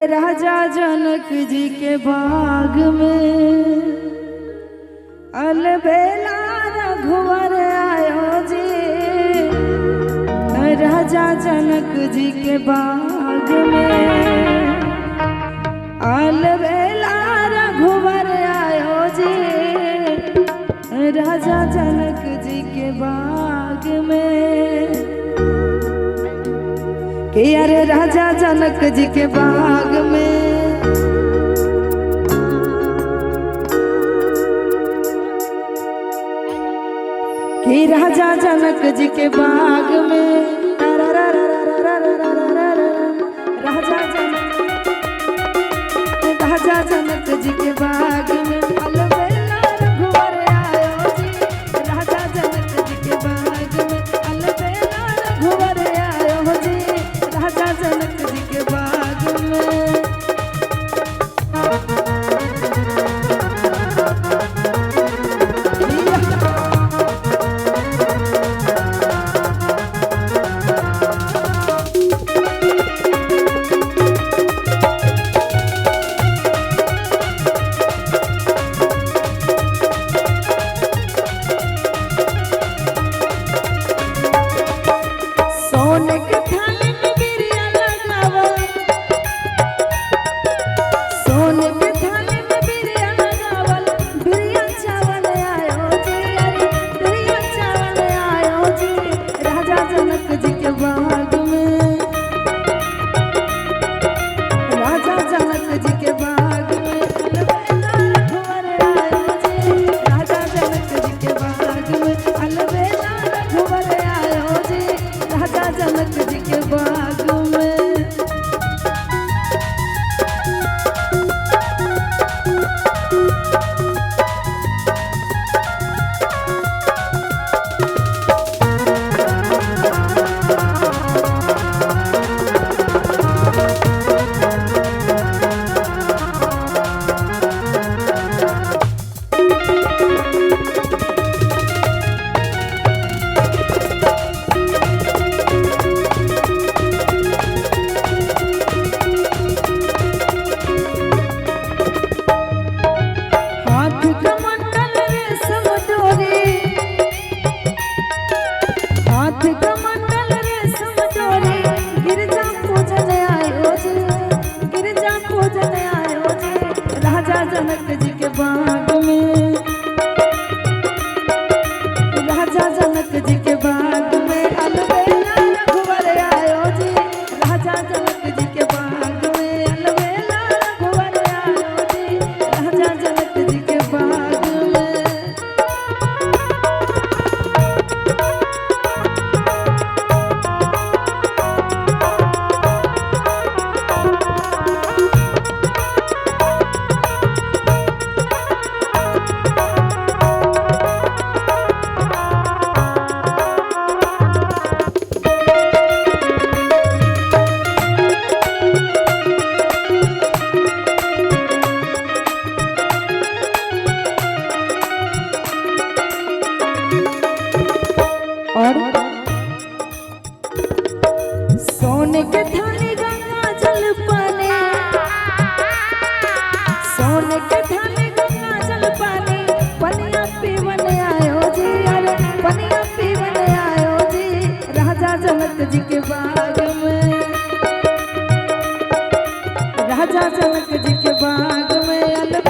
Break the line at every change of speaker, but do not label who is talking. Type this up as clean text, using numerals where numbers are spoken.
राजा जनक जी के बाग में अलबेला रघुवर आयो जी। राजा जनक जी के बाग में अलबेला रघुवर आयो जी। राजा जनक जी के बाग में कि अरे राजा जनक जी के बाग में। कि राजा जनक जी के बाग में राजा जनक जी के बाग में अलबेला रघुवर आयो जी। राजा जनक जी के बाग में अलबेला रघुवर आयो जी। राजा जनक जी के बाग में। सोने के थाली में बिरिया लगावल, सोने के थाली में बिरिया लगावल, बिरिया चावल आयो जी। अरे बिरिया चावल आयो जी। राजा जनक जी के बाग में, राजा जनक जी के बाग में अलबेला रघुवर आयो जी। राजा जनक जी के बाग में अलबेला रघुवर आयो जी। राजा जनक जी के बाग में। हाथ कमंडल रेशम डोरी, हाथ कमंडल रेशम डोरी, गिरजा पूजन आयो जी। गिरजा पूजन आयो जी। राजा जनक जी के बाग में, राजा जनक जी के बाग में अलबेला रघुवर आयो जी। राजा जनक जी के बाग में अलबेला रघुवर आयो जी। राजा जनक जी के बाग में। और सोने के थाली गंगा जल पानी, सोने के थाली गंगा जल पानी, पनिया पीवन आयो जी। अरे पनिया पीवन आयो जी। राजा जनक जी के बाग में, राजा जनक जी के बाग में।